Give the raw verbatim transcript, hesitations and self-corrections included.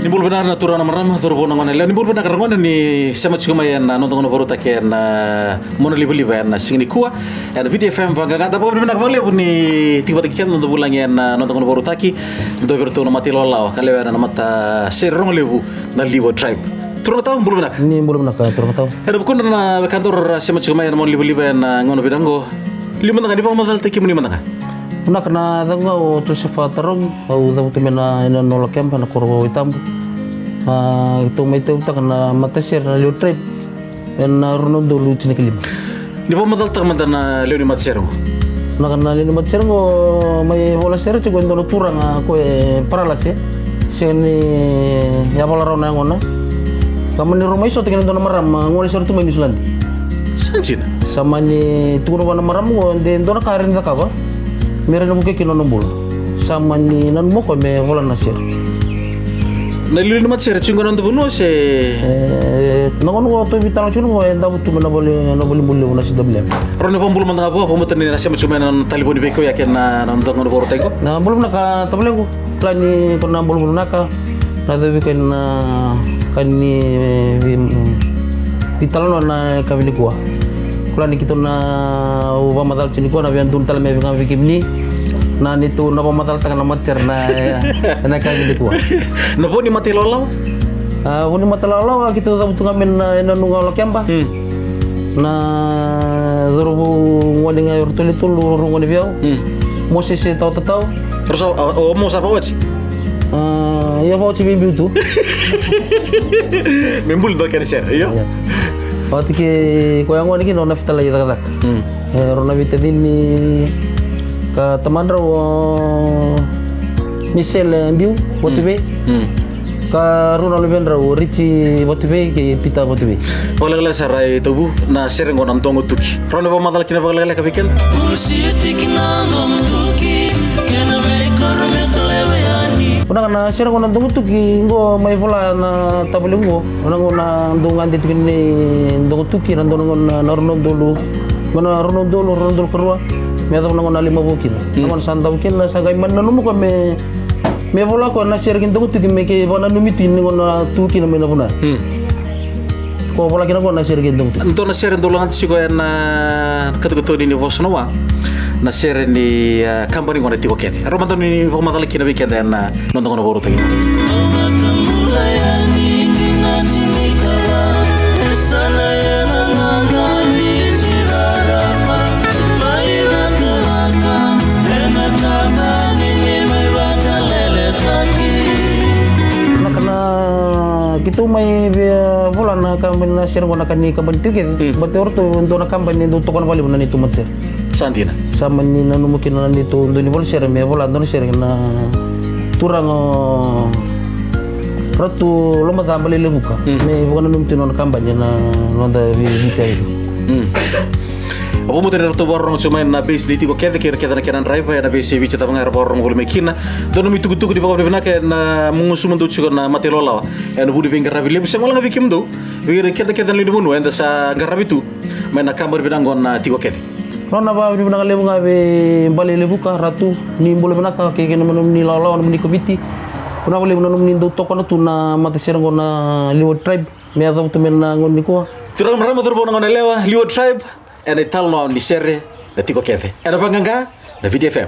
Ni bula vinaka na turaga na marama, cauravou na gone yalewa. Ni bula vinaka na gone ni sema tiko mai ena noda gauna vakarautaki ena mona livaliva ena siga nikua ena Viti F M vaqaqa. Da vakavinavinaka vakalevu ni tiko vata kei keda na noda vulagi ena noda gauna vakarautaki. Dua vei iratou na mata ilawalawa ka lewena na matasere rogo levu na Leeward Tribe. Turaga Tau, bula vinaka. Ni bula vinaka, turaga Tau. Ena vukudra na wekadra era sema tiko mai ena mona livaliva ena gauna vinaka oqo. Liu mada ga, ni vakamacalataki kemuni mada ga. Vinaka, na yacaqu ga o Josefa Tarogi, au cavutu mai na, ena Nolakeba, na koro Waitabu. A, keitou mai tautaka na matasere na Leeward Tribe ena rua na udolu tinikalima. Ni vakamacalataka mada na lewe ni matasere oqo. Vinaka, na lewe ni matasere oqo mai vola sere tiko e dua na turaga ko e paralase. Sega ni yavala rawa na yagona. Ka mani rau mai sota kei na dua na marama gole sara tu mai Niusiladi. Sa dina. Sa mani tukuna vua na marama oqo de dua na ka e rawa ni cakava me rawa ni vukei kina nona bula. Sa mani nanuma o koya me vola na sere. Na iliuliu ni matasere, tiko qo ena noda vanua se? E, na gauna oqo tou veitalanoa tiko qo e davo tu mai na vale, na valenibula levu na C W M. Rawa ni vakabula mada ga vua, vakabauta ni na sema tiko mai na talevoni vei koya kei na, na noda gauna vakarautaki qo. Na bula vinaka tavalequ. Kila ni ko na bula vinaka, na yacovi koya na ka ni vei, veitalanoa na yakavi nikua. Kila ni keitou na, au vakamacala tiko nikua, na via donu tale mai vei ga vei kemuni na neitou na vakamacalataka na matasere na, na yakavi nikua. Na vo ni mata ilawalawa? A, vo ni mata ilawalawa keitou cavutu ga mai na, ena nuga o Lakeba. Hmm. Na cauravou gone ga, o ratou le tolu, rau gone vei au. Hmm. Mosese Tawatatau. Rau sa, o, o Mo sa vakaoti? A, ia vakaoti vei Biu tu. Me buli dua kena sere, io. Ia. Vakaoti kei koya gone kina o Nafitalai Cakacaka. Hmm. E, rau na veitacini ka tamadrau o Michelle Biu, Vatuivei. Hmm. Ka rau na luvedrau o Richi Vatuivei kei Pita Vatuivei. Vakalekaleka sara e Tauvu, na sere qo na Dogo Tuki. Rawa ni vakamacala kina vakalekaleka vei keda? Bulusia tiki na Dogo Tuki, kena veikoro me talewa yani. Vinaka, na sere qo na Dogo Tuki, qo mai vola na tavalequ qo. Vinaka, qo na dau gade tiko ni Dogo Tuki, na dau na gauna na rua na udolu. Qo na rua na udolu, rua na udolu karua. Me yacova na gauna lima vou kina. Mm. Na gauna sa davo kina, sa qai mani nanuma o koya me Me vola o koya na sere kei Dogo Tuki me kei vakananumi tu ni gauna tu kina mai na vanua. Hmm. Ko vola kina o koya na sere kei Dogo Tuki. Dua na sere dau lagata tiko ena, a, katokatoni ni vosa na wa. Na sere ni, a, kabani qo na Tiko Kece. Rawa mada ni vakamacala kina vei keda ena noda gauna vakarautaki. Na ka na keitou mai via vola na kabani, na sere qo na ka ni kabani Tiko Kece. Mm. Baleta o ratou e dua na kabani e dau tokona vakalevu na neitou matasere. Sa dina. Sa mani nanuma kina na neitou dau ni vola sere me vola dua na sere na turaga o Ratu Lomaca Balelevuka. Mm. Me vakananumi tu na nona kabani na noda veitaivi. Mm. Au vakabauta ni ratou vakarorogo tiko mai na base ni Tiko Kece kei ira kece na kena draiva ena veiyasai Viti cava ga era vakarorogo voli mai kina. Dua nomu itukutuku ni vakavinavinaka ena, a, mo gusuma dou tiko na mata ilawalawa ena vuku ni veiqaravi levu, sega wale ga vei kemudou, vei ira keda kece na lewe ni vanua eda sa qaravi tu mai na kabani vinaka qo na Tiko Kece. Nona vakavinavinaka levu ga vei Balelevuka, Ratu, ni bula vinaka kei, kei na nomuni lawalawa, nomuni komiti. Vinaka vakalevu na nomuni dau tokona tu na matasere qo na Leeward Tribe me yacova tu mai na gauna nikua. Turaga marama, cauravou na gone yalewa, Leeward Tribe, ena italanoa ni sere na Tiko Kece ena vaqaqa na Viti F M.